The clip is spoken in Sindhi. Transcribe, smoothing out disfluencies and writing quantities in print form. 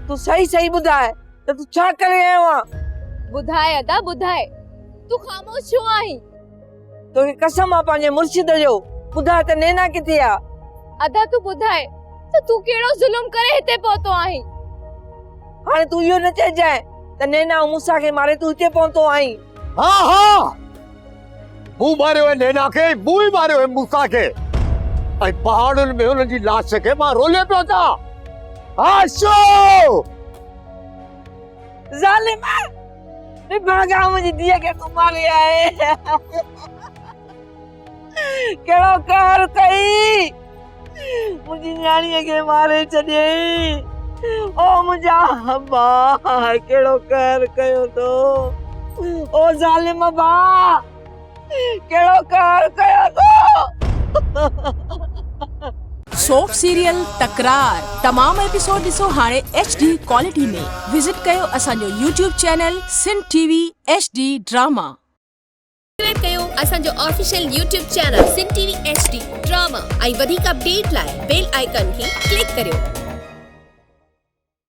تون صحيح صحيح ٻڌاء ته تون ڇا ڪري آيو آن؟ ٻڌاء ادا ٻڌاء، تون خاموش ڇو آهين؟ توکي قسم آ پنهنجي مرشد جو، ٻڌاء ته نينا ڪٿي آ؟ ادا تون ٻڌاء ته تون ڪهڙو ظلم ڪري هتي پهتو آهين؟ هاڻي تون اهو نه چئجانء ته نينا ۽ موسيٰ کي ماري تون هتي پهتو آهين. ها ها! مون ماريو آهي نينا کي ۽ مون ئي ماريو آهي موسيٰ کي ۽ پهاڙن ۾ انهن جي لاش کي مان رولي پيو اچان. ها شو! ظالم! نڀاڳا منهنجي ڌيء کي تون ماري آهي. ڪهڙو قهر ڪئي منهنجي نياڻيء کي ماري ڇڏيئي. او منهنجا ابا ڪهڙو قهر ڪيو تو. او ظالم ڀاء ڪهڙو قهر ڪيو تو. سوپ سيريل تڪرار تمام ايپيسوڊ ڏسو هاڻي ايڇ ڊي ڪوالٽي ۾ وزٽ ڪيو اسان جو YouTube channel Sindh T V H D drama. Subscribe ڪيو اسان جو official YouTube channel Sindh T V H D drama ۽ وڌيڪ اپڊيٽ لاء بيل آئيڪان کي ڪلڪ ڪريو.